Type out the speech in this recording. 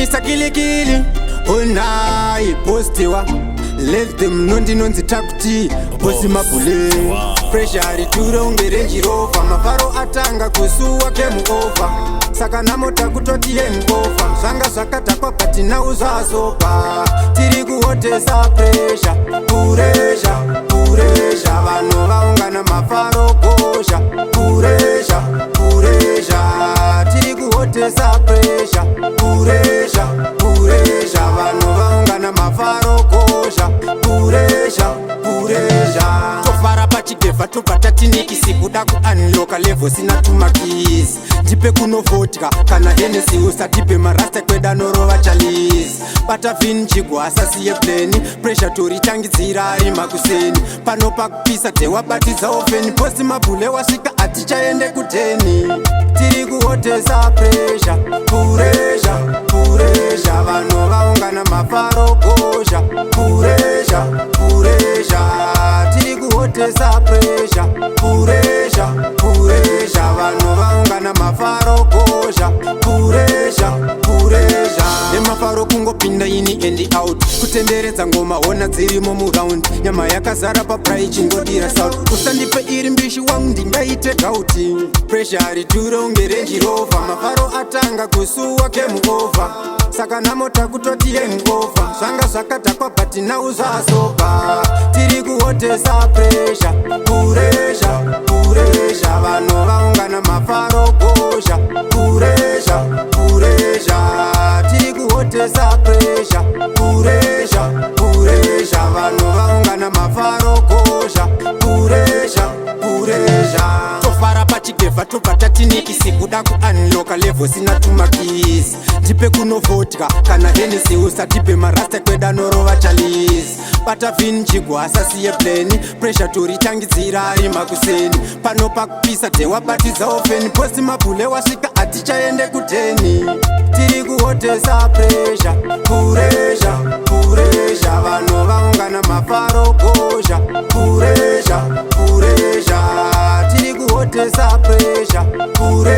Mr. Kilikili onai postiwa. Let them know ndinonzi Takuti Bosi Mabhule. Pressure riture unge Range Rover. Mafaro atanga kusuwa game over, saka namo takutoti hangover. Zvanga zvakadhakwa, but now zvasopa. Tiri kuhotesa pressure, pressure, pressure. Vanhu vaungana, mafaro gosha. Pressure, pressure. Tiri kuhotesa pressure, pressure, pressure. Vanhu vaungana, mafaro gosha. Pressure, pressure. Tofara pachigevha, tobva tatinikisi kuda kuunlocka level sina tumakisi. Ndipe kunovodya kana Hennessy, usatipe marasta kwedanorova chalis. Bata vinjigo asasiye pleni. Pressure toritangidzira ari makuseni. Pano pakupisa tewabatidza ofeni. Posi Mabhule wasvika, hatichaende kudheni. Tiri kuhotesa pressure, pressure, pressure. Vanhu vaungana, mafaro gosha. Pressure, pressure. Tiri kuhotesa pressure, pressure, pressure. Vanhu vaungana, mafaro gosha. Pressure, pressure. Nemafaro kungopinda ini and out, kutenderedza ngoma hona dzirimo muround. Nyama yakazara pabraai, chingodira salt. Usandipe iri mbishi wangu, ndingaite gout. Pressure riture unge Range Rover. Mafaro atanga kusuwa game over, saka namo takutoti hangover. Zvanga zvakadhakwa, but now zvasopa. Tiri kuhotesa pressure, pressure, pressure. Vanhu vaungana, mafaro gosha. Pressure, pressure. Tiri kuhotesa pressure, pressure, pressure. Vanhu vaungana, mafaro gosha. Pressure, pressure. Tofara pachigevha, tobva tatinikisi kuda kuunlocka level sina tumakisi. Ndipe kunovodya kana Hennessy, usatipe marasta kwedanorova chalis. Bata vinjigo asasiye pleni. Pressure toritangidzira ari makuseni. Pano pakupisa tewabatidza ofeni. Posi Mabhule wasvika, hatichaende kudheni. Tiri kuhotesa pressure, pressure, pressure. Vanhu vaungana, mafaro gosha. Pressure, pressure. Tiri kuhotesa pressure, pressure.